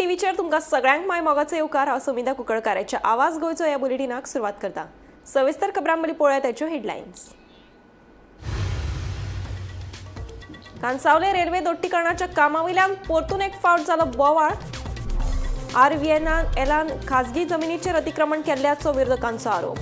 टीव्हीचेर तुमकां सगळ्यांक माय मोगाचो येवकार. हांव सुमिता कुंकळकाराच्या आवाज गोंयचो ह्या बुलेटिनाक सुरवात करता. सविस्तर खबरां पयलीं पळोवया ताच्यो हेडलायन्स. कांसावले रेल्वे दोट्टीकरणाच्या कामा वयल्यान परतून एक फावट जालो बोवाळ. आरव्हीएनएलान खाजगी जमिनीचेर अतिक्रमण केल्ल्याचो विरोधकांचो आरोप.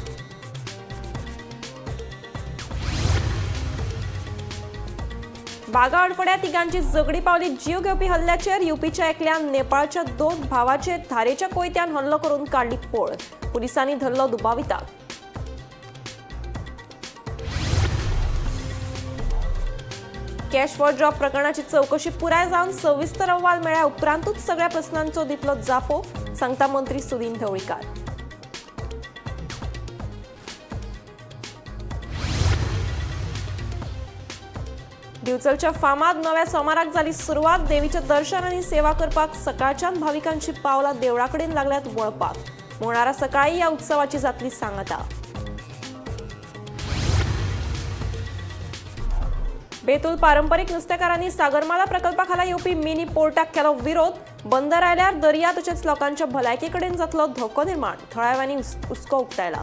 बागा अडफड्या तिगांची झगडी पावली जीव घेवपी हल्ल्याचेर. युपीच्या एकल्यान नेपाळच्या दोन भावाचेर धारेच्या कोयत्यान हल्लो करून काडली पोळ. पुलिसांनी धरलो दुबाविताक. कॅश फॉर जॉब प्रकरणाची चौकशी पुराय जावन सविस्तर अहवाल मेळ्ळ्या उपरांतूच सगळ्या प्रस्नांचो दितलो जापो, सांगता मंत्री सुदिन ढवळीकार. दिवचलच्या फामाद नव्या सोमाराक जाली सुरवात. देवीचें दर्शन आनी सेवा करपाक सकाळच्यान भाविकांची पावलां देवळा कडेन लागल्यात वळपाक. मंगळारा सकाळी ह्या उत्सवाची जातली सांगाता. बेतूल पारंपरीक नुस्तेकारांनी सागरमाला प्रकल्पाखाला येवपी मिनी पोर्टाक केलो विरोध. बंदर आयल्यार दर्या तशेंच लोकांच्या भलायके कडेन जातलो धोको निर्माण, थळाव्यांनी हुस्को उक्तायला.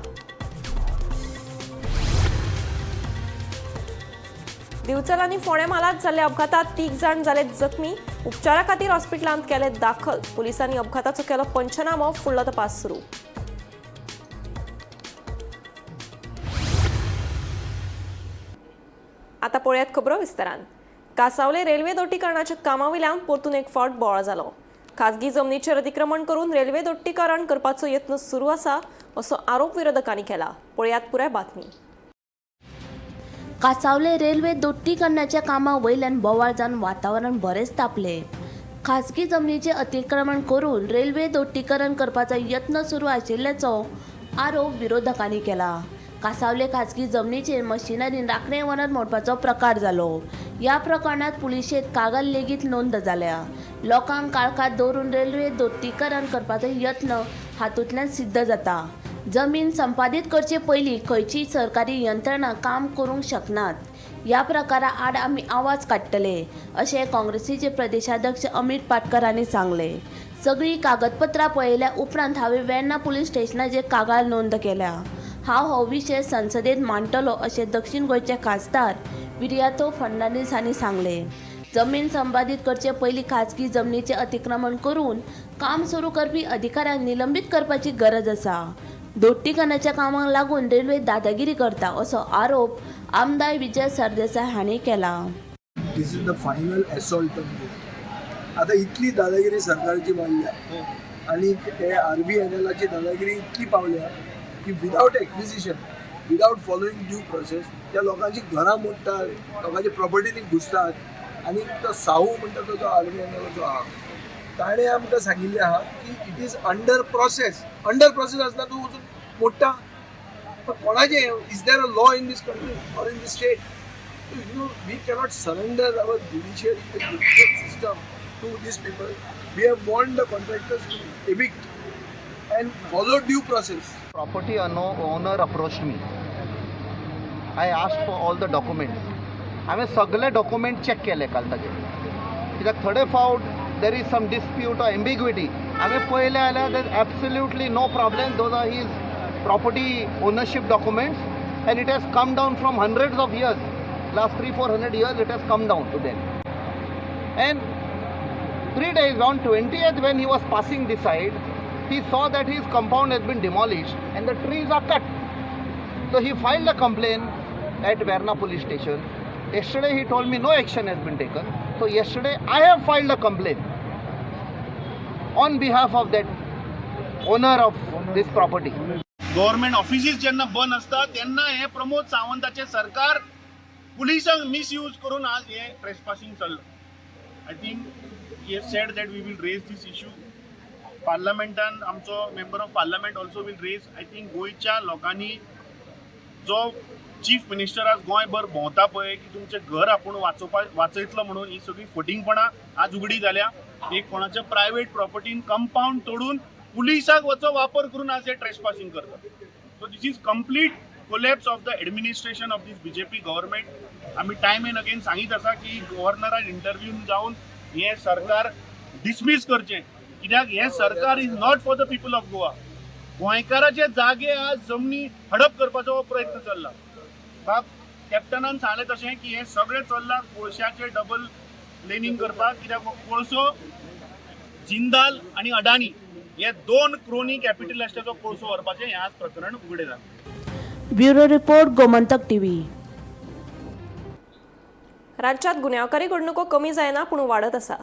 दिवचल आनी फोंडें म्हालांत जाल्ल्या अपघातात 3 जाण जाले जखमी. उपचारा खातीर हॉस्पिटलांत केले दाखल. पुलिसांनी अपघाताचो केलो पंचनामो. फुडलो तपास सुरू. आता पळयात खबरो विस्तारान. कासावले रेल्वे दोट्टीकरणाच्या कामा वयल्यान परतून एक फावट बोवाळ जालो. खाजगी जमनीचेर अतिक्रमण करून रेल्वे दोट्टीकरण करपाचो यत्न सुरू आसा, असो आरोप विरोधकांनी केला. पळयात पुराय बातमी. कासावले रेल्वे दोट्टीकरणाच्या कामा वयल्यान बोवाळ जावन वातावरण बरेंच तापलें. खाजगी जमनीचें अतिक्रमण करून रेल्वे दोट्टीकरण करपाचो यत्न सुरू आशिल्ल्याचो आरोप विरोधकांनी केला. कासावले खाजगी जमनीचेर मशिनरीन राखणे वणत मोडपाचो प्रकार जालो. ह्या प्रकरणांत पुलिशेंत कागाळ लेगीत नोंद जाल्या. लोकांक काळखांत दवरून रेल्वे दोट्टीकरण करपाचो यत्न हातूंतल्यान सिद्ध जाता. जमीन संपादीत करचे पयलीं खंयचीय सरकारी यंत्रणा काम करूंक शकनात. ह्या प्रकारा आड आमी आवाज काडटले, अशें काँग्रेसीचे प्रदेशाध्यक्ष अमीत पाटकर हांणी सांगलें. सगळीं कागदपत्रां पळयल्या उपरांत हांवें वेर्णा पुलीस स्टेशनाचेर कागाळ नोंद केल्या. हांव हो विशय संसदेत मांडटलो, अशें दक्षीण गोंयचे खासदार विरियातो फर्नांडीस हांणी सांगलें. जमीन संपादीत करचे पयलीं खाजगी जमनीचें अतिक्रमण करून काम सुरू करपी अधिकाऱ्यांक निलंबीत करपाची गरज आसा. दोट्टीकरणाच्या कामाक लागून रेल्वे दादागिरी करता, असो आरोप आमदार विजय सरदेसाय हांणी केला. This is the final assault on Goa. आतां इतली दादागिरी सरकाराची वाडल्या आनी हे आरव्हीएनएलाची दादागिरी इतली पावल्या की without acquisition, without following due process त्या लोकांची घरां मोडटात, लोकांच्या प्रॉपर्टीनी घुसतात. आनी तो साहू म्हणटा तो जो आरव्हीएनएलाचो आहा, ताणें आमकां सांगिल्लें आहा की it is under process. Under process आसतना तूं वचून मोडटा, पण कोणाचें? Is there a law in this country or in this state? We cannot surrender our judiciary, the judicial system to these people. We have warned the contractors to evict and follow due process. Property owner approached me. I asked for all the documents. हांवें सगळे document check केले काल ताजे, कित्याक थोडे फावट there is some dispute or ambiguity. हांवें पळयलें जाल्यार there absolutely no problem. Those are his property ownership documents and it has come down from hundreds of years. Last 300-400 years it has come down to them. And 3 days, on 20th, when he was passing this side, he saw that his compound has been demolished and the trees are cut. So he filed a complaint at Verna police station. Yesterday he told me no action has been taken. So yesterday I have filed a complaint on behalf of that owner of this property. Government offices जेन्ना बंद आसता तेन्ना हे प्रमोद सावंताचे सरकार पुलिसांक misuse करून आज हे ट्रेसपासिंग चल्लां. I think he have said that we will raise this issue पार्लमेंटान. आमचो member of parliament also will raise. I think गोंयच्या लोकांनी जो चीफ मिनिस्टर आज गोंयभर भोंवता पळय की तुमचें घर आपूण वाचोवपा वाचयतलो म्हणून, ही सगळी फटींगपणां आज उगडी जाल्या. एक कोणाच्या प्रायवेट प्रॉपर्टीन कंपाऊंड तोडून पुलिसाक वचो वापर करून आज हे ट्रेसपासिंग करतात. So this is complete collapse of the administration of this BJP government. आमी टायम एंड अगेन सांगीत आसा की गव्हर्नरान इंटरव्यून जावन हें सरकार डिसमीस करचें. कित्याक हें सरकार is not for the people of Goa. गोंयकाराचे जागे आज जमनी हडप करपाचो हो प्रयत्न चल्ला. बाब कॅप्टनान सांगलें तशें की हें सगळें चल्लां कोळशाचें डबल लेनिंग करपाक, कित्याक हो कोळसो जिंदाल आनी अडाणी हे दोन क्रोनी कॅपिटलिस्टाचो कोळसो व्हरपाचें हें आज प्रकरण उगडें जालां. Bureau report, Gomantak TV. राज्यात गुन्यांवकारी घडणुको कमी जायना पूण वाडत आसा.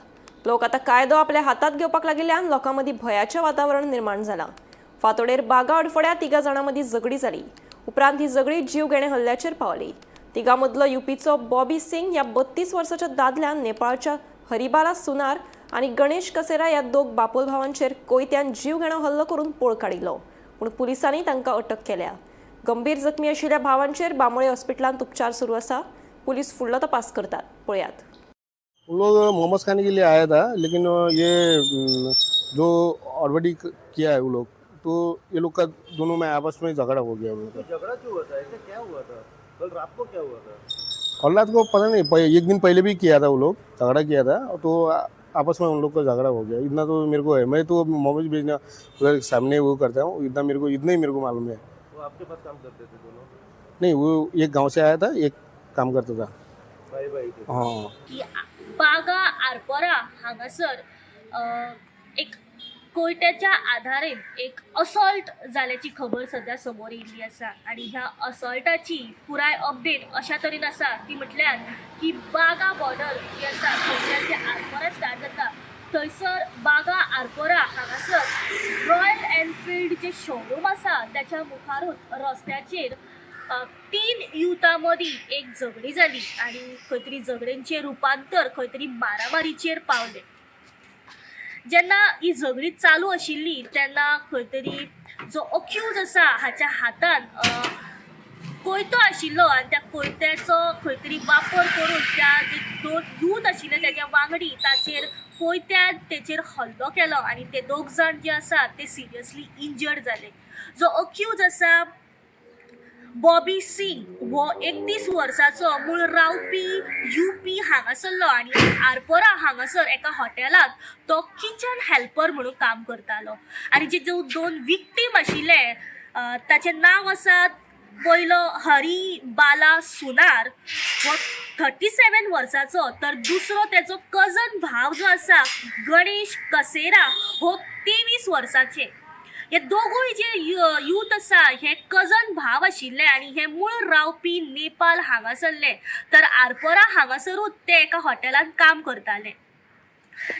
लोक आतां कायदो आपल्या हातात घेवपाक लागिल्ल्यान लोकां मदीं भंयाचें वातावरण निर्माण जालां. फातोडेर बागा अडफड्या तिगा जाणां मदीं झगडी जाली. उपरांत ही झगडी जीवघेणे हल्ल्याचेर पावली. तिगां मदलो युपीचो बॉबी सिंग ह्या 32 वर्साच्या दादल्यान नेपाळच्या हरिबाला सुनार आनी गणेश कसेरा ह्या दोग बापोल भावांचेर कोयत्यान जीवघेणो हल्लो करून पळ काडिल्लो, पूण पुलिसांनी तांकां अटक केल्या. गंभीर जखमी आशिल्ल्या भावांचेर बांबोळे हॉस्पिटलांत उपचार सुरू आसा. पुलीस फुडलो तपास करतात. पळयात. उन लोग मोमोज खाने के लिए आया था, लेकिन ये जो ऑलरेडी किया है वो लोग, तो ये लोग का दोनों में आपस में झगड़ा हो गया उन लोग का. झगड़ा क्यों हुआ था? ऐसा क्या हुआ था? कल रात को क्या हुआ था? और रात को पता नहीं, एक दिन पहले भी किया था वो लोग, झगड़ा किया था, तो आपस में उन लोग का झगड़ा हो गया. इतना तो मेरे को है, मैं तो मोमोज बेचना उधर सामने वो करता हूँ, इतना मेरे को, इतना ही मेरे को मालूम है. वो आपके पास काम करते थे दोनों? नहीं, वो एक गांव से आया था, एक काम करता था. भाई भाई थे? हाँ. की बागा आरपोरा हांगासर एक कोयत्याच्या आधारेन एक असॉल्ट जाल्याची खबर सध्या समोर येयल्ली आसा आनी ह्या असॉल्टाची पुराय अपडेट अशा तरेन आसा ती म्हटल्यार की बागा बॉर्डर जी आसा थंयच्यान जे आरपोरा स्टार्ट जाता थंयसर बागा आरपोरा हांगासर रॉयल एनफिल्ड जे शोरूम आसा त्याच्या मुखारूच रस्त्याचेर तीन युथा मदीं एक झगडी जाली आनी खंय तरी झगड्यांचें रुपांतर खंय तरी मारामारीचेर पावलें. जेन्ना ही झगडी चालू आशिल्ली तेन्ना खंय तरी जो अक्यूज आसा हाच्या हातान कोयतो आशिल्लो आनी त्या कोयत्याचो खंय तरी वापर करून त्या जे दोन यूथ आशिल्ले तेच्या वांगडी ताचेर कोयत्यान तेचेर हल्लो केलो आनी ते दोग जाण जे आसा ते सिरियसली इंजर्ड जाले. जो अक्यूज आसा बॉबी सिंग हो 31 वर्साचो मूळ रावपी युपी हांगासरलो आनी आरपोरा हांगासर एका हॉटेलांत तो किचन हेल्पर म्हणून काम करतालो. आनी जे जो दोन विक्टीम आशिल्ले ताचें नांव आसा पयलो हरी बाला सुनार हो 37 वर्साचो, तर दुसरो तेचो कजन भाव जो आसा गणेश कसेरा हो 23 वर्साचे. हे दोगूय जे यूथ आसा हे कजन भाव आशिल्ले आनी हे मूळ रावपी नेपाल हांगासरले, तर आरपोरा हांगासरूच ते एका हॉटेलांत काम करताले.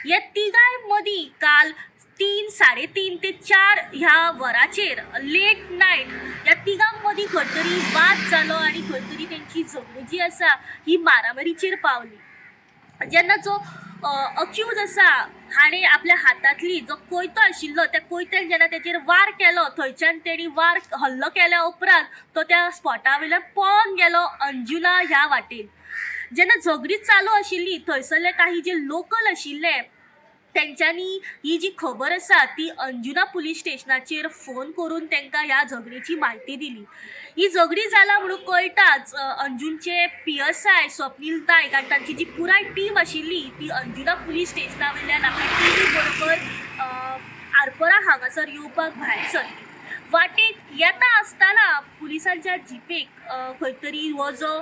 हे तिगांय मदीं काल 3 3:30 ते 4 ह्या वराचेर लेट नायट ह्या तिगां मदीं खंय तरी वाद जालो आनी खंय तरी तेंची झगडी जी आसा ही मारामारीचेर पावली. जेन्ना जो अक्यूज आसा हाणें आपल्या हातांतली जो कोयतो आशिल्लो त्या कोयत्यान जेन्ना तेचेर वार केलो थंयच्यान तेणी वार हल्लो केल्या उपरांत तो त्या स्पॉटा वयल्यान पळोन गेलो अंजुना ह्या वाटेन. जेन्ना झगडी चालू आशिल्ली थंयसरले काही जे लोकल आशिल्ले तेंच्यांनी ही जी खबर आसा ती अंजुना पुलीस स्टेशनाचेर फोन करून तांकां ह्या झगडीची म्हायती दिली. ही झगडी जाला म्हणून कळटाच अंजुनचे PSI Swapnil Naik आनी तांची जी पुराय टीम आशिल्ली ती अंजुना पुलीस स्टेशना वयल्यान आपल्या टिमी बरोबर आरपोरा हांगासर येवपाक भायर सरली. वाटेक येता आसतना पुलिसांच्या जिपेक खंय तरी हो जो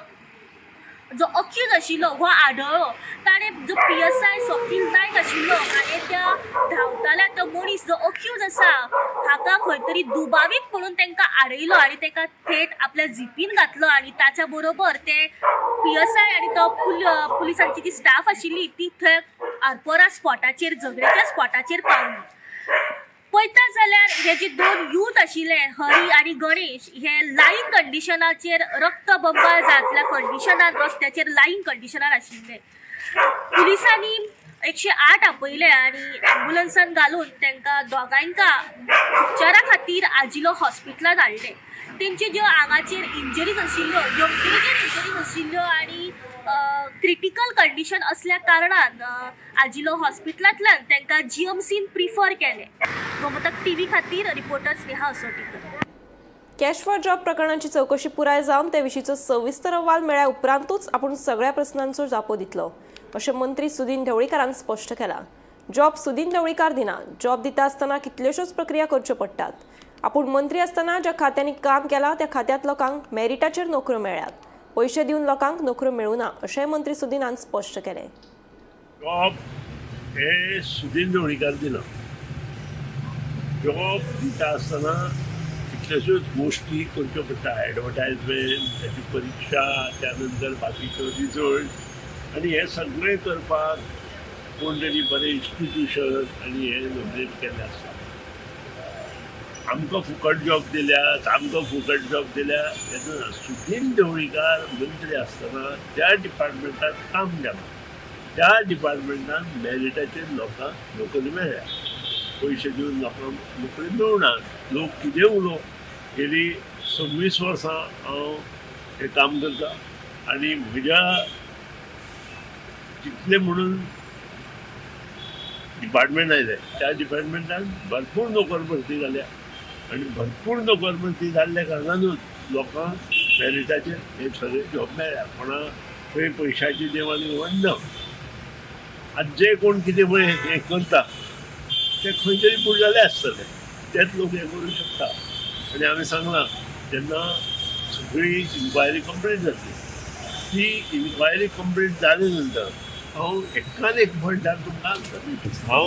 जो अक्यूज आशिल्लो हो आढळ्ळो. ताणें जो PSI Swapnil Naik आशिल्लो हाणें त्या धांवताल्या तो मनीस जो अक्यूज आसा हाका खंय तरी दुबावीत म्हणून तांकां आडयलो आनी ताका थेट आपल्या जिपीन घातलो आनी ताच्या बरोबर ते PSI आनी तो पुलिसांची जी स्टाफ आशिल्ली ती थंय आरपोरा स्पॉटाचेर झगड्याच्या स्पॉटाचेर पावली. पळयता जाल्यार हे जे दोन यूथ आशिल्ले हरी आनी गणेश हे लायींग कंडिशनाचेर रक्तबंबाळ जातल्या कंडिशनान रस्त्याचेर लायींग कंडिशनार आशिल्ले. पुलिसांनी 108 आपयले आनी एम्बुलन्सान घालून तांकां दोगांयका उपचारा खातीर आजिलो हॉस्पिटलांत हाडले. तेंचे ज्यो आंगाचेर इंजरीज आशिल्ल्यो ज्यो मेजर इंजरीज आशिल्ल्यो आनी क्रिटिकल कंडिशन असल्या कारणान आजिलो हॉस्पिटलांतल्यान तांकां GMCन प्रिफर केलें. गोमंतक टीव्ही खातीर reporter Sneha Asotikar. Cash for job प्रकरणाची चवकशी पुराय जावन ते विशींचो सविस्तर अहवाल मेळ्ळ्या उपरांतूच आपूण सगळ्या प्रस्नांचो जापो दितलो अशें मंत्री सुदिन ढवळीकारान स्पश्ट केलां. जॉब सुदीन ढवळीकार दिना. जॉब दिता आसतना कितल्योश्योच प्रक्रिया करच्यो पडटात. आपूण मंत्री आसतना ज्या खात्यांनी काम केलां त्या खात्यांत लोकांक मेरिटाचेर नोकऱ्यो मेळ्ळ्यात. पयशे दिवन लोकांक नोकऱ्यो मेळूं ना अशेंय मंत्री सुदीनान स्पश्ट केलें. जॉब हे सुदीन ढवळीकार दिना. जॉब दिता आसतना कितल्योश्योच गोष्टी करच्यो पडटा. ॲडवर्टायजमेंट, त्याची परिक्षा, त्यानंतर बाकीच्यो रिजल्ट आनी हे सगळें करपाक कोण तरी बरें इन्स्टिट्युशन आनी हे नॉमिनेट केल्लें आसता. आमकां फुकट जॉब दिल्यात, आमकां फुकट जॉब दिल्या तेन्ना सुदीन ढवळीकार मंत्री आसतना त्या डिपार्टमेंटात काम केलां त्या डिपार्टमेंटान मॅरिटाचेर लोकांक नोकरी मेळ्ळ्या. पयशे दिवन लोकांक नोकरी मेळना. लोक कितें उलोवं, गेली 26 वर्सां हांव हें काम करता आनी म्हज्या जितले म्हणून डिपार्टमेंट आयलें त्या डिपार्टमेंटान भरपूर नोकर भरती जाल्या आनी भरपूर नोकर भरती जाल्ल्या कारणानूच लोकांक मॅरिटाचेर हे सगळे जॉब मेळ्ळ्या. कोणा थंय पयशाची देवाण घेवाण ना. आतां जे कोण कितें पळय हें करता ते खंय तरी पूण जाले आसतले, तेच लोक हें करूं शकता. आनी हांवें सांगलां जेन्ना सगळी इन्क्वायरी कंप्लीट जातली ती इन्क्वायरी कंप्लीट जाले नंतर हांव एकान एक म्हणटार तुमकां आन्सर दितलो.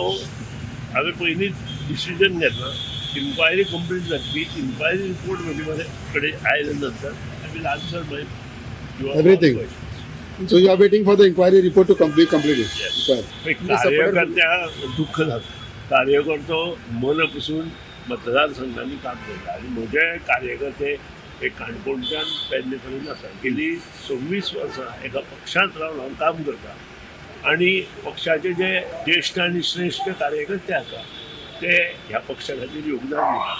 हांवें पयलींच डिसिजन घेतला. इन्क्वायरी कंप्लीट जातली, इन्क्वायरी रिपोर्ट म्हजे कडेन आयले नंतर I will answer my Everything. So you are waiting for the inquiry report to complete completed. Yes. Inquiry. कार्यकर्त्या दुःख जाता. कार्यकर्तो मनापसून मतदारसंघांनी काम करता आनी म्हजे कार्यकर्ते हे काणकोणच्यान पेडणे पर्यंत आसा. गेली 26 वर्सां एका पक्षांत रावन हांव काम करता आनी पक्षाचे जे ज्येश्ठ आनी श्रेश्ठ कार्यकर्ते आसा ते ह्या पक्षा खातीर योगदान दिता.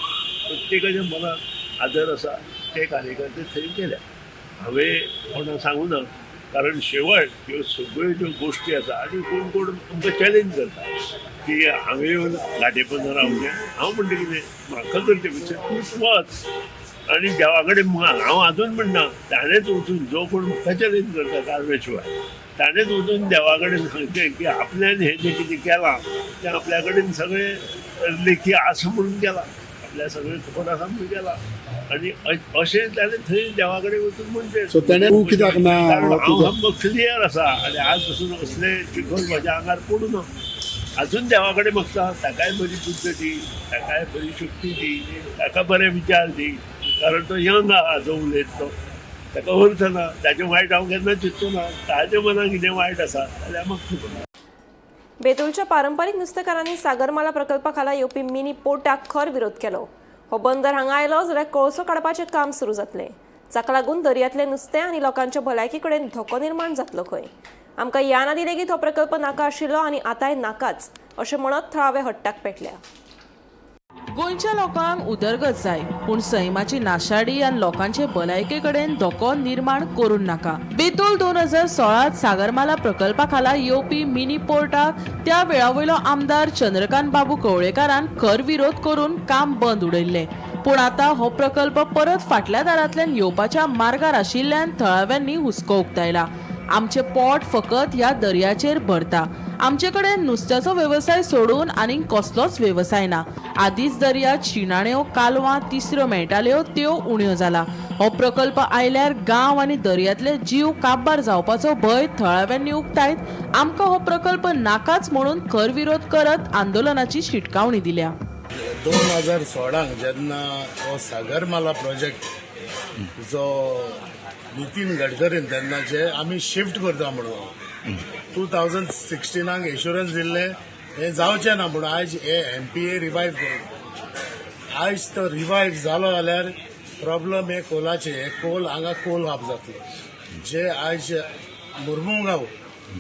प्रत्येकाच्या मनात आदर आसा ते कार्यकर्ते थंय गेल्या. हांवें कोणाक सांगूं ना, कारण शेवट ह्यो सगळ्यो ज्यो गोश्टी आसा आनी कोण कोण आमकां चॅलेंज करता की हांवें येवन गांठेपनार रावचें. हांव म्हणटा कितें, म्हाका करचे पेक्षा तूंच वच आनी देवा कडेन माग. हांव आजून म्हणना ताणेंच वचून, जो कोण म्हाका चॅलेंज करता कारवे शिवाय ताणेंच वचून देवा कडेन सांगचें की आपल्यान हें जें कितें केलां तें आपल्या कडेन सगळें लेखी आसा म्हणून केलां, आपल्या सगळें खबर आसा म्हणून केलां. आनी अशें ताणें थंय देवा कडेन वचून म्हणचें. सो तेणें तूं कित्याक ना कारण हांव सामको क्लियर आसा आनी आज पसून असले चिखल म्हज्या आंगार पडूं ना. अजून देवा कडेन मागता ताकाय बरी बुद्द दी, ताकाय बरी शक्ती दी, ताका बरे विचार दी. कारण तो यंग आहा जो उलयतलो ताका अर्थ ना. ताचें वायट हांव केन्ना चिंतचो ना. ताच्या मनान कितें वायट आसा जाल्यार म्हाका खबर ना. बेतूलच्या पारंपारीक नुस्तेकारांनी सागरमाला प्रकल्पा खाला येवपी मिनी पोर्टाक खर विरोध केलो. हो बंदर हांगा आयलो जाल्यार कोळसो काडपाचें काम सुरू जातलें. जाका लागून दर्यांतलें नुस्तें आनी लोकांच्या भलायकी कडेन धोको निर्माण जातलो खंय. आमकां ह्यान आदीं लेगीत हो प्रकल्प नाका आशिल्लो आनी आतांय नाकाच अशें म्हणत थळावे हट्टाक पेटल्या. गोंयच्या लोकांक उदरगत जाय, पूण सैमाची नाशाडी आनी लोकांचे भलायके कडेन धोको निर्माण करूं नाका. बेतूल 2016 सागरमाला प्रकल्पा खाला येवपी मिनी पोर्टाक त्या वेळा वयलो आमदार चंद्रकांत बाबू कवळेकारान खर विरोध करून काम बंद उडयल्लें. पूण आतां हो प्रकल्प परत फाटल्या दारांतल्यान येवपाच्या मार्गार आशिल्ल्यान थळाव्यांनी हुस्को उक्तायला. आमचें पोट फकत ह्या दर्याचेर भरता. आमचे कडेन नुस्त्याचो वेवसाय सोडून आनीक कसलोच वेवसाय ना. आदींच दर्यात शिणाण्यो, कालवां, तिसऱ्यो मेळटाल्यो त्यो उण्यो जाला. हो प्रकल्प आयल्यार गांव आनी दर्यांतले जीव काबार जावपाचो भंय थळाव्यांनी उक्तायत आमकां हो प्रकल्प नाकाच म्हणून खर विरोध करत आंदोलनाची शिटकावणी दिल्या. 2016 जेन्ना हो सागरमाला प्रोजेक्ट जो नितीन गडकरीन तेन्ना जे आमी शिफ्ट करता म्हणून 2016 एश्युरन्स दिल्लें हें जावचें ना म्हणून आयज हे एमपीए रिवायव करून आयज तो रिवायव जालो जाल्यार प्रॉब्लम हे कोलाचे, हे कोल हांगा कोल हाप जातलो. जे आयज मुर्मुगांव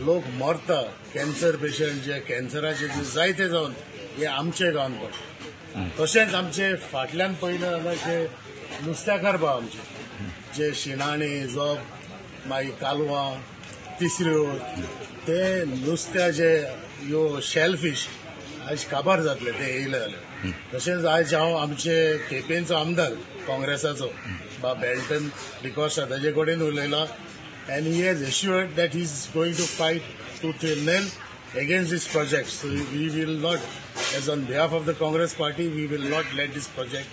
लोक मरता, कॅन्सर पेशंट जे कॅन्सराचे जे जायते जावन हे आमचे गांवान पडटा. तशेंच आमचे फाटल्यान पयलें जाल्यार जे नुस्त्याकार भाव आमचे जे शिणाणे, जोब, मागीर कालवां, तिसऱ्यो, ते नुस्त्याचे ह्यो शेलफीश आयज काबार जातले ते येयले जाल्यार. तशेंच आयज हांव आमचे केपेंचो आमदार काँग्रेसाचो बा बेल्टन डिकॉस्टा ताजे कडेन उलयला and he has assured that he is going to fight tooth and nail. against this project. So we will not, as on behalf of the Congress party, we will not let this project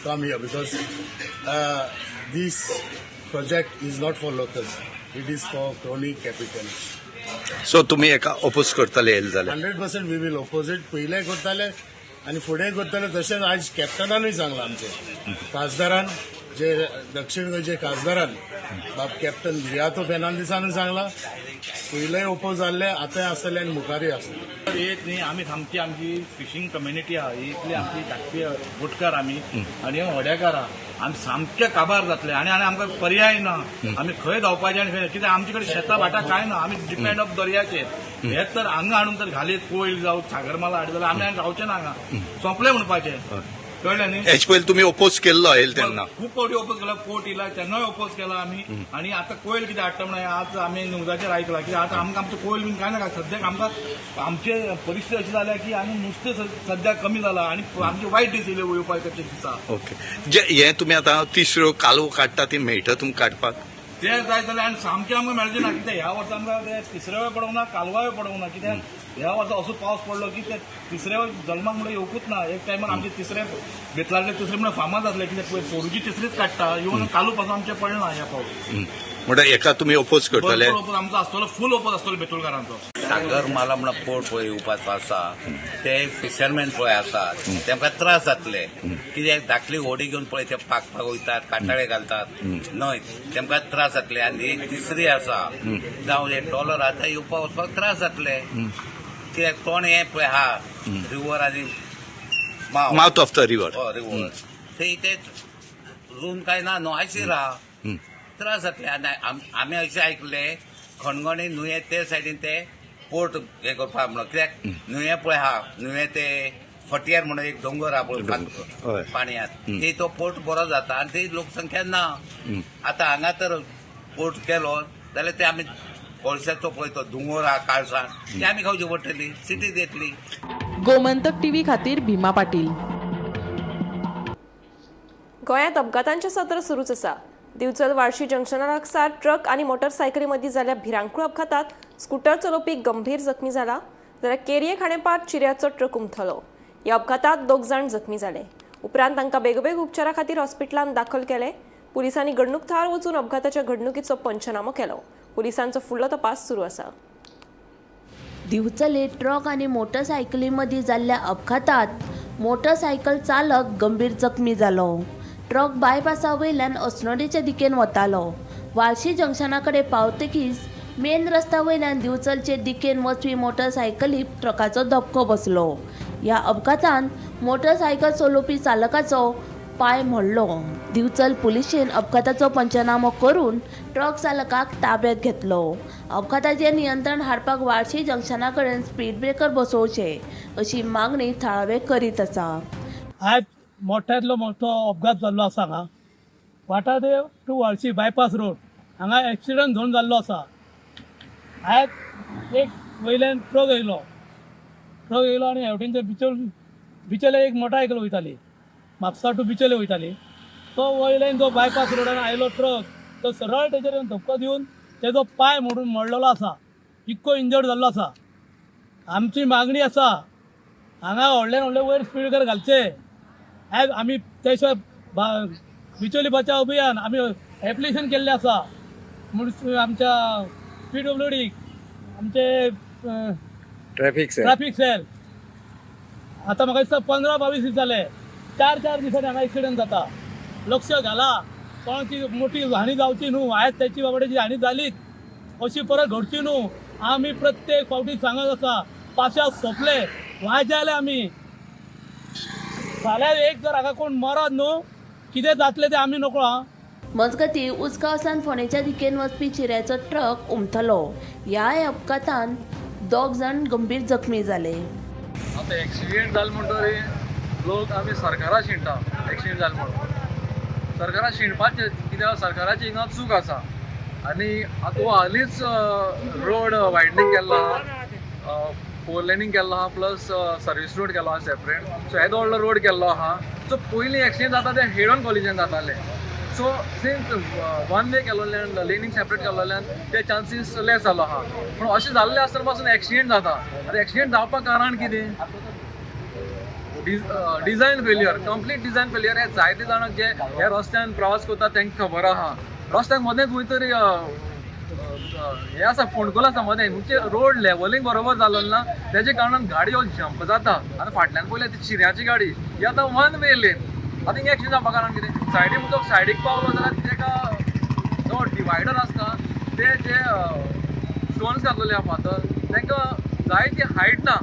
come here because this project is not for locals. It is for crony capitalists. So तुमी हेका oppose करतले येयले जाल्यार? 100% we will oppose it. पयलें करताले आनी फुडें करतले. तशेंच आयज कॅप्टनानूय सांगलां, आमचे खासदारान, जे दक्षिण गोंयचे खासदारान बाब कॅप्टन विरियातो फेर्नांदीसानूय सांगलां, पयलें ओपोज जाल्ले, आतांय आसतले आनी मुखारूय आसतले. एक न्ही, आमी सामकी आमची फिशींग कम्युनिटी आहा ही, इतली आमची धाकटी बोटकार आमी आनी होड्याकार आहा, आमी सामके काबार जातले आनी आनी आमकां पर्याय ना. आमी खंय धांवपाचें आनी खंय कित्याक आमचे कडेन शेतां भाटां कांय ना. आमी डिपेंड ऑफ दर्याचेर. हे तर हांगा हाडून तर घालीत कोयल जावं सागरमाला हाडत जाल्यार आमी आनी रावचे ना हांगा, सोंपले म्हणपाचें, कळ्ळें न्ही? हेचे पयलीं तुमी ओपोज केल्लो येयले तेन्ना? खूब फावटी ओपोज केला. पोर्ट येयला तेन्नाय ओपोज केला आमी. आनी आतां कोयल कितें हाडटा म्हणून आज आमी न्यूजाचेर आयकलां. कित्याक आतां आमकां आमचो कोयल बीन कांय नाका. सद्याक आमकां आमचे परिस्थिती अशी जाल्या की आनी नुस्तें सद्याक कमी जाला आनी आमचे वायट दीस येयले येवपाचे दिसा. ओके, जे हे तुमी आतां तिसऱ्यो कालवो काडटा ती मेळटा तुमकां काडपाक? ते जाय जाल्यार आनी सामकें आमकां मेळचें ना. कित्याक ह्या वर्सा आमकां ते तिसऱ्या पडोंक ना, कालवाय पडोंक ना. कित्याक ह्या वर्सा असो पावस पडलो की ते तिसऱ्या जल्माक म्हणल्यार येवकूच ना. एक टायमार आमचे तिसरे बेतलांतले तिसरे म्हणल्यार फामाद जातले, कित्याक पळय पोरूची तिसरीच काडटा येवन कालू पासून आमचें पडना ह्या पावस. म्हणटा हेका तुमी ओपोज करतले? भरपूर ओपोज आमचो आसतलो, फूल ओपोज आसतलो बेतुलकारांचो. सागरमाला म्हणून पोर्ट पळय येवपाचो आसा, ते फिशरमॅन पळय आसा तेमकां त्रास जातले. कित्याक धाकली होडी घेवन पळय ते पागपाक वयतात, काटाळे घालतात न्हय, तेमकां त्रास जातले. आनी ही तिसरी आसा जावं हे ट्रॉलर आतां येवपाक वचपाक त्रास जातले. कित्याक तोंड हें पळय आहा रिवर आनी मावथ ऑफ the river. हय, रिवर थंय ते रूम काय ना न्हू, आशीर आहा, त्रास जातले. आनी आमी अशें आयकले खणगणी न्हंये ते सायडीन ते पोर्ट हे करपाक म्हणून, कित्याक न्हंये पळय आहा, न्हंये ते फटयार म्हणून एक दोंगर आहा पळय पाणयांत, थंय तो पोर्ट बरो जाता आनी थंय लोकसंख्या ना. आतां हांगा तर पोर्ट केलो जाल्यार ते आमी कोळशाचो पळय तो दोंगर आहा काळसाण, ते आमी खावची पडटली, सिटीत येतली. गोमंतक टीव्ही खातीर भीमा पाटील. गोंयांत अपघातांचें सत्र सुरूच आसा. दिवचल वाळशी जंक्शना लागसार ट्रक आनी मोटरसायकली मदीं जाल्ल्या भिरांकूळ अपघातात स्कूटर चलोवपी गंभीर जखमी जाला, जाल्यार केरये खाणेपार चिऱ्याचो ट्रक उमथलो. ह्या अपघातात दोग जाण जखमी जाले. उपरांत तांकां बेगोबेग उपचारा खातीर हॉस्पिटलांत दाखल केले. पुलिसांनी घडणूक थळार वचून अपघाताच्या घडणुकीचो पंचनामो केलो. पुलिसांचो फुडलो तपास सुरू आसा. दिवचले ट्रक आनी मोटरसायकली मदीं जाल्ल्या अपघातात मोटरसायकल चालक गंभीर जखमी जालो. ट्रक बायपासा वयल्यान अस्नोडेच्या दिकेन वतालो. वाळशी जंक्शना कडेन पावतकीच मेन रस्त्या वयल्यान दिवचलचे दिकेन वचपी मोटरसायकलीक ट्रकाचो धपको बसलो. ह्या अपघातांत मोटरसायकल चलोवपी चालकाचो पांय मोडलो. दिवचल पुलिशेन अपघाताचो पंचनामो करून ट्रक चालकाक ताब्यात घेतलो. अपघाताचेर नियंत्रण हाडपाक वाळशी जंक्शना कडेन स्पीड ब्रेकर बसोवचे अशी मागणी थळावे करीत आसा. आयज मोठ्यांतलो मोठो अपघात जाल्लो आसा हांगा Vathadev two Valshi bypass road हांगा एक्सिडंट झोन जाल्लो आसा. आयज एक वयल्यान ट्रक येयलो, ट्रक येयलो आनी हेवटेनचे बिचोले एक मोटरसायकल वयताली, म्हापसा टू बिचोले वयताली. तो वयल्यान जो बायपास रोडान आयलो ट्रक तो सरळ तेजेर येवन धपको दिवन तेजो पांय मोडून मोडलेलो आसा, इतको इंजर्ड जाल्लो आसा. आमची मागणी आसा हांगा व्हडल्यान व्हडले वयर स्पीड ब्रेकर घालचे. आयज आमी ते शिवाय बिचोली बचाव अभियान आमी एप्लिकेशन केल्लें आसा म्हूण आमच्या PWD आमचे ट्रॅफिक सेल. आतां म्हाका दिसता 15-22 दीस जाले, 4-4 दिसांनी हांगा एक्सिडंट जाता. लक्ष घाला, कोणाची मोठी हानी जावची न्हू. आयज त्याची बाबड्याची हानी जालीच, अशी परत घडची न्हू. आमी प्रत्येक फावटी सांगत आसा, पाशास सोंपले वाजाले आमी. फाल्यां एक जर हांगा कोण मरत न्हू, कितें जातलें तें आमी नकळो. आं, मजगतीं उसगांवसान फोंडेच्या दिकेन वचपी चिऱ्याचो ट्रक उमथलो. ह्या अपघातांत दोग जाण गंभीर जखमी जाले. आतां एक्सिडेंट जालो म्हणटकीर लोक आमी सरकारा शिणटा. एक्सिडेंट जालो म्हणून सरकारा शिणपाचें, कित्याक सरकाराची हिंगा चूक आसा. आनी आतां हालींच रोड वायडनींग केल्लो आहा, 4 लेनींग केल्लो आहा, प्लस सर्वीस रोड केलो आहा सेपरेट. सो येदो व्हडलो रोड केल्लो आहा. सो पयलीं एक्सिडेंट जाता ते हेड ऑन कॉलिजन जाताले. सो सिन्स वन वे केलोल्यान, लेनींग सेपरेट केलोल्यान ते चान्सीस लेस जालो आहा. पूण अशें जाल्लें आसतना पासून एक्सिडेंट जाता. आतां एक्सिडेंट जावपाक कारण कितें? Design failure, complete design failure. हे जायते जाणांक जे ह्या रस्त्यान प्रवास करता तांकां खबर आहा. रस्त्याक मदेंच खंय तरी हें आसा, फोंडकुल आसा मदें, म्हणजे रोड लेवलींग बरोबर जालो ना, तेजे कारणान गाडयो जंप जाता. आतां फाटल्यान पळयल्यार ती चिऱ्याची गाडी, ही आतां वन वे लेन. आतां हिंगा एक्सिडेंट जावपा कारण कितें? सायडीक मुखार सायडीक पावलो जाल्यार तेका जो डिवायडर आसता ते जे स्टोन्स घातलेले आहा फातर, तांकां जाय ती हायट ना,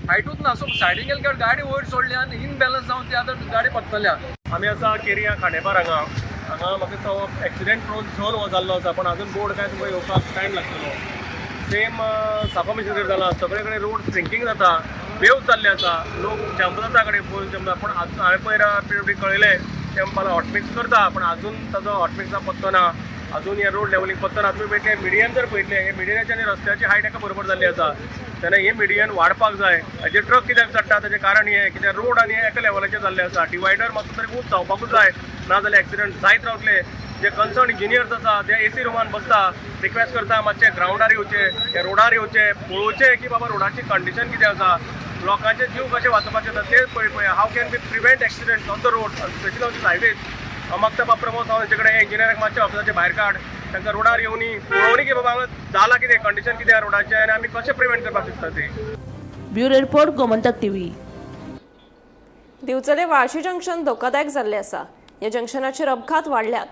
हायटूच ना. सो सायडीन गेले गाडी वयर सोडली आनी इनबॅलन्स जावन ती आतां गाडी पडटल्या. आमी आसा केरिया खांडेपार हांगा. हांगा म्हाका दिसता एक्सिडेंट प्रोन झोन हो जाल्लो आसा, पूण अजून बोर्ड काय तुमकां येवपाक टायम लागतलो. सेम साफा मिशनरी जाला, सगळे कडेन रोड श्रिंकींग जाता, वेव्स जाल्ले आसा, लोक जंप जाता कडेन फूल जंप जाता. पूण हांवें पयर पी कळयलें ते म्हणपाक हॉटमिक्स करता, पूण अजून ताजो हॉटमिक्सा पत्तो ना, अजून हे रोड लेवलींग पत्तो ना. तुमी पळयतले मिडियन जर पळयतले, हे मिडियनाची आनी रस्त्याची हायट एका बरोबर जाल्ली आसा, तेन्ना हे मिडियन वाडपाक जाय. हाजेर ट्रक कित्याक चडटा ताजें कारण हें कित्याक रोड आनी एका लेवलाचेर जाल्ले आसा. डिवायडर मातसो तरी ऊंच जावपाकूच जाय, ना जाल्यार एक्सिडंट जायत रावतले. जे कन्सर्न इंजिनियर्स आसा ते एसी रुमान बसता, रिक्वेस्ट करता मातशे ग्रावंडार येवचे, ह्या रोडार येवचे, पळोवचे की बाबा रोडाची कंडिशन कितें आसा, लोकांचे जीव कशे वाचोवपाचे आसा ते पळय. How can be prevent accident on the road, specially on this highways. हांव मागता बाब प्रमोद सावंत हेचे कडेन, इंजिनियराक मातशे ऑफिसाचे भायर काड, तांकां रोडार येवनी पळोवनी की बाबा हांगा जालां कितें, कंडिशन कितें आहा रोडाचें आनी आमी कशें प्रिवेंट करपाक शकता ते. Bureau report, Gomantak TV. Divchal Vhalshi junction धोकादायक जाल्लें आसा. ह्या जंक्शनाचेर अपघात वाडल्यात.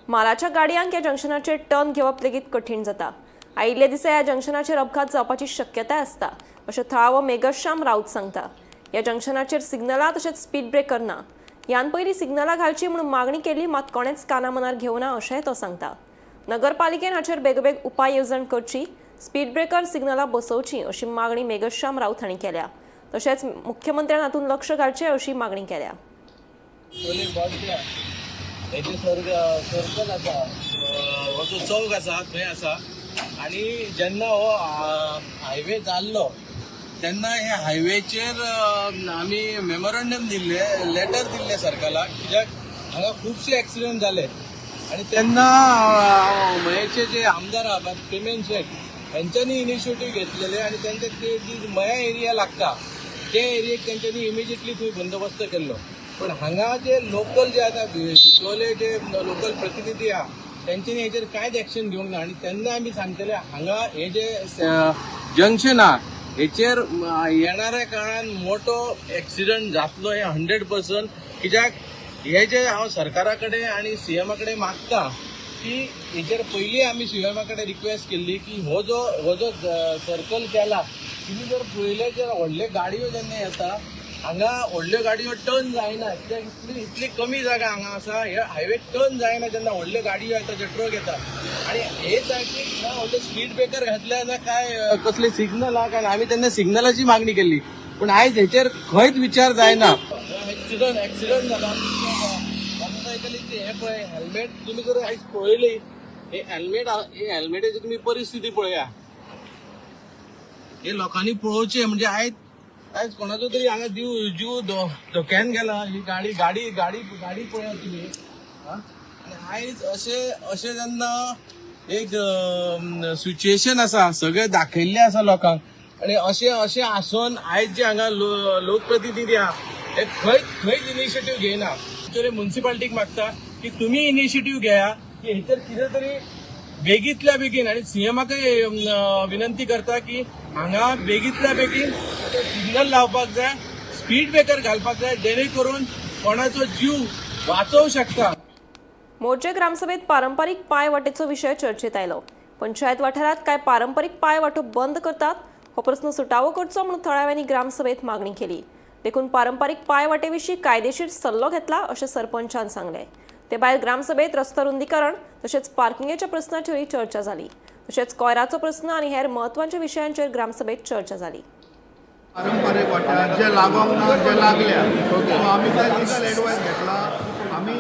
मालाच्या गाडयांक ह्या जंक्शनाचेर टर्न घेवप लेगीत कठीण जाता. आयिल्ल्या दिसा ह्या जंक्शनाचेर अपघात जावपाची शक्यताय आसता, अशें थळावो मेघश्याम राऊत सांगता. ह्या जंक्शनाचेर सिग्नलां तशेंच स्पीड ब्रेकर ना. ह्यान पयलीं सिग्नलां घालची म्हणून मागणी केली, मात कोणेच काना मनार घेवना, अशेंय तो सांगता. नगरपालिकेन हाचेर बेगोबेग उपाय येवजण करची, स्पीड ब्रेकर सिग्नलां बसोवची, अशी मागणी मेघश्याम राऊत हांणी केल्या. तशेंच मुख्यमंत्र्यान हातूंत लक्ष घालचें अशी मागणी केल्या. हे जे सर्कल आसा, हो जो चौक आसा थंय आसा. आनी जेन्ना हो हायवे जाल्लो तेन्ना हे हायवेचेर आमी मेमोरंडम दिल्ले, लेटर दिल्ले सरकाराक, कित्याक हांगा खुबशे एक्सिडंट जाले. आनी तेन्ना मयेचे जे आमदार आहा प्रेमेंद्र शेट हेंच्यांनी इनिशिएटीव घेतलेले आनी तेंचे ते जी मया एरिया लागता ते एरियेक तेंच्यांनी इमिजिएटली थंय बंदोबस्त केल्लो. पण हांगा जे लोकल जे आतां बिचोले जे लोकल प्रतिनिधी आहा तेंच्यांनी हेजेर कांयच एक्शन घेवंक ना. आनी तेन्ना आमी सांगतले, हांगा हे जे जंक्शन आहा हेचेर येणाऱ्या काळान मोठो एक्सिडंट जातलो हे 100%. कित्याक हे जे हांव सरकारा कडेन आनी सीएमा कडेन मागता की हेचेर पयलीं आमी सीएमा कडेन रिक्वेस्ट केल्ली की हो जो सर्कल केला, तुमी जर पळयलें जर व्हडल्यो गाडयो जेन्ना येता हांगा, व्हडल्यो गाडयो टर्न जायना, कित्याक इतली इतली कमी जागा हांगा आसा. हे हायवे टर्न जायना जेन्ना व्हडल्यो गाडयो येता, जे ट्रक येता. आनी हे सायडीक ना व्हडले स्पीड ब्रेकर घातले ना काय कसले सिग्नल आहा काय. आमी तेन्ना सिग्नलाची मागणी केल्ली, पूण आयज हेचेर खंयच विचार जायना. एक्सिडंट जाला मोटरसायकलीची. हे पळय हेल्मेट, तुमी जर आयज पळयली हे हेल्मेट, हे हेल्मेटाची तुमी परिस्थिती पळया. हे लोकांनी पळोवचें. म्हणजे आयज आयज कोणाचो तरी हांगा जीव धोक्यान गेला. ही गाडी गाडी गाडी गाडी पळयात तुमी. आनी आयज अशें अशें जेन्ना एक सिच्युएशन आसा, सगळें दाखयल्लें आसा लोकांक, आनी अशें अशें आसून आयज जे हांगा लोकप्रतिनिधी आहा हे खंयच खंयच इनिशिएटीव घेयना. एक्चुअली मुन्सिपालिटीक मागता की तुमी इनिशिएटीव घेया की हेचेर कितें तरी बेगीतल्या बेगीन. आनी सीएमाकय विनंती करता की हांगा बेगीतल्या बेगीन सिग्नल लावपाक जाय, स्पीड ब्रेकर घालपाक जाय, जेणे करून कोणाचो जीव वाचोवं शकता. मोरजे ग्रामसभेत पारंपारीक पांय वाटेचो विशय चर्चेत आयलो. पंचायत वाठारात कांय पारंपारीक पांय वाटो बंद करतात, हो प्रस्न सुटावो करचो म्हणून थळाव्यांनी ग्रामसभेत मागणी केली. देखून पारंपारीक पांय वाटेविशीं कायदेशीर सल्लो घेतला, अशें सरपंचान सांगलें. ते भायर ग्रामसभेत रस्तो रुंदीकरण तशेंच पार्किंगेच्या प्रस्नाचेरय चर्चा जाली. तशेंच कोयराचो प्रस्न आनी हेर म्हत्वाच्या विशयांचेर ग्रामसभेत चर्चा जाली. पारंपारीक वाट्यार जे लागोंक ना, जे लागल्या, सो आमी ते लिगल एडवायस घेतला. आमी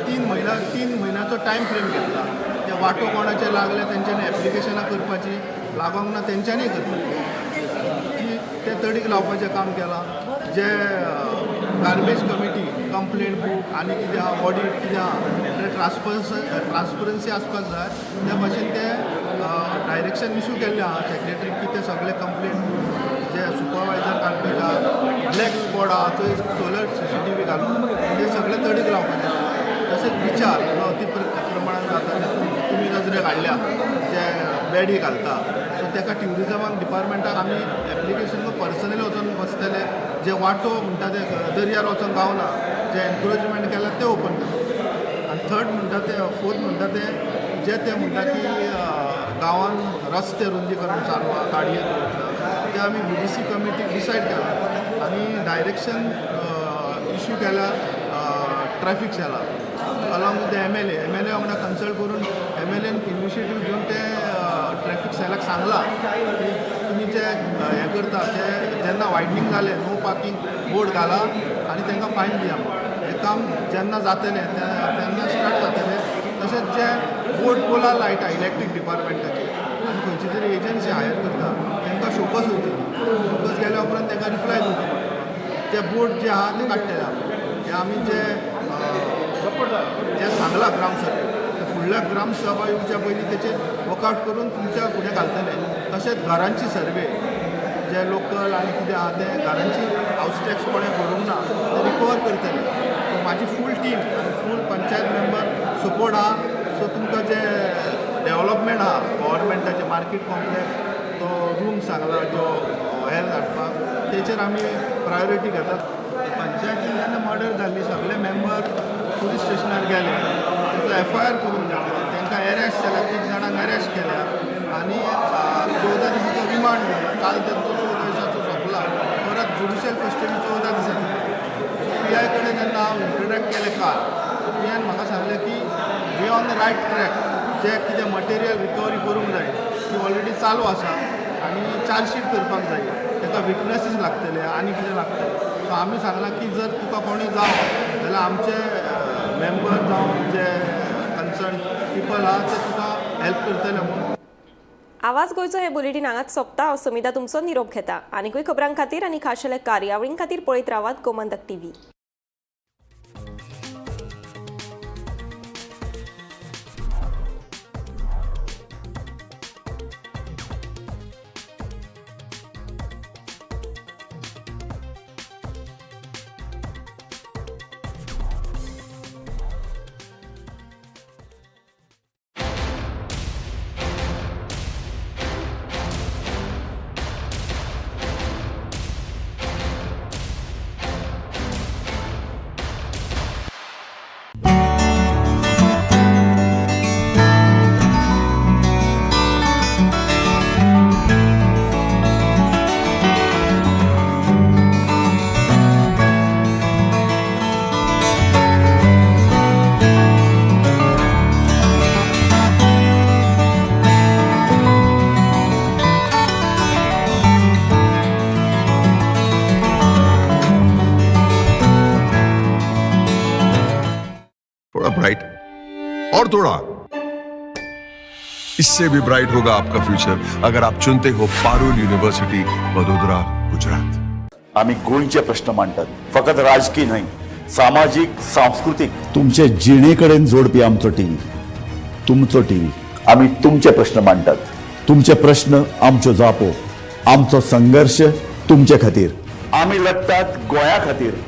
3 म्हयना, 3 म्हयन्याचो टायम फ्रेम घेतला. ते वांटो कोणाचे लागले तेंच्यांनी एप्लिकेशनां करपाची, लागोंक ना तेंच्यांनी करपाची. ती ते तडीक लावपाचें काम केलां. जे गार्बेज कमिटी कंप्लेंट बूक आनी कितें आहा, ऑडीट कितें आहा, तें ट्रान्सपरन्सी आसपाक जाय. त्या भाशेन ते डायरेक्शन इशू केल्लें आहा सेक्रेटरीक की ते सगळे कंप्लेंट जे सुपरवायजर गार्बेज आहा, ब्लॅक स्पॉट आहा, थंय सोलर CCTV घालून ते सगळे तडीक लावपाचें. तशेंच विचार जो अति प्रमाणान जाता, तुमी नजरेक हाडल्या जे बेडी घालता, सो ताका ट्युरिजमाक डिपार्टमेंटाक आमी एप्लिकेशन पर्सनली वचून बसतले. जे वांटो म्हणटा ते दर्यार वचोंक गावना, जे एनक्रोचमेंट केला ते ओपन करता. आनी थर्ड म्हणटा ते, फोर्थ म्हणटा ते, जे ते म्हणटा की गांवान रस्ते रुंदीकरण चालू आहा, गाडये दवरता, ते आमी VDC कमिटीक डिसायड केला आनी डायरेक्शन इशू केल्या ट्रॅफीक सेलाक along with the MLA. MLA वांगडा कन्सल्ट करून MLAन इनिशिएटीव घेवन ते ट्रॅफीक सेलाक सांगलां की तुमी जे हें करता ते जेन्ना वायडनींग जालें, नो पार्कींग बोर्ड घाला आनी तांकां फायन दिया म्हणून. हें काम जेन्ना जातलें तेन्ना स्टार्ट जातलें. तशेंच जे बोर्ड पोलार लायता इलेक्ट्रीक डिपार्टमेंटाचे आनी खंयची तरी एजन्सी हायर करता, तांकां शोकॉज वयतली, शोकॉज केल्या उपरांत तांकां रिप्लाय दिवचो पडटलो. ते बोर्ड जे आहा ते काडटले आमी. हे आमी जे जे सांगलां ग्रामसभेक, ते फुडल्या ग्रामसभा येवच्या पयलीं तेचेर वर्कआवट करून तुमच्या फुडें घालतले. तशेंच घरांची सर्वे, जे लोकल आनी कितें आहा ते घरांची हावस टॅक्स कोणें भरूंक ना ते रिकवर करतले. सो म्हाजी फूल टीम आनी फूल पंचायत मेंबर सपोर्ट आहा. सो तुमकां जे डेवलपमेंट आहा गव्हर्मेंटाचे मार्केट कॉम्प्लेक्स, तो रूम सांगला जो हेल्थ हाडपाक, तेचेर आमी प्रायोरिटी घेतात. पंचायतीन जेन्ना मर्डर जाल्ली, सगळे मेंबर पुलीस स्टेशनार गेले, तेचो FIR करून घेतलो, तांकां एरेस्ट केल्या, 3 जाणांक एरेस्ट केल्या आनी 14 दिसाचो रिमांड दिलो. काल तेंचो 14 दिसाचो सोंपला, परत ज्युडिशियल कस्टडी 14 दिसांनी. सो PI कडेन जेन्ना हांव इंटरेक्ट केलें काल, सो PIन म्हाका सांगलें की we on the right track, जे कितें मटेरियल रिकवरी करूंक जाय ती ऑलरेडी चालू आसा आनी चार्जशीट करपाक जाय, ताका विटनसीस लागतले आनी कितें लागतलें. सो आमी सांगलां की जर तुका कोणी जावो जाल्यार आमचे मेंबर जावं जे कन्सर्न पिपल आहा ते तुका हेल्प करतले म्हणून. आवाज गोंयचो हे बुलेटीन हांगाच सोंपता. हांव समिता तुमचो निरोप घेता. आनीकूय खबरां खातीर आनी खाशेल्या कार्यावळीं खातीर पळयत रावात गोमंतक टीव्ही. थोड़ा ब्राइट और थोड़ा इससे भी ब्राइट होगा आपका फ्यूचर अगर आप चुनते हो पारुल यूनिवर्सिटी, वडोदरा, गुजरात. आमी गोंयचे प्रश्न मांडटात, फकत राजकीय न्हय, सामाजीक, सांस्कृतीक, तुमचे जिणे कडेन जोडपी आमचो टीव्ही, तुमचो टीव्ही. आमी तुमचे प्रश्न मांडटात, तुमचे प्रश्न आमच्यो जापो, आमचो संघर्श तुमचे खातीर. आमी लढटात गोंया खातीर.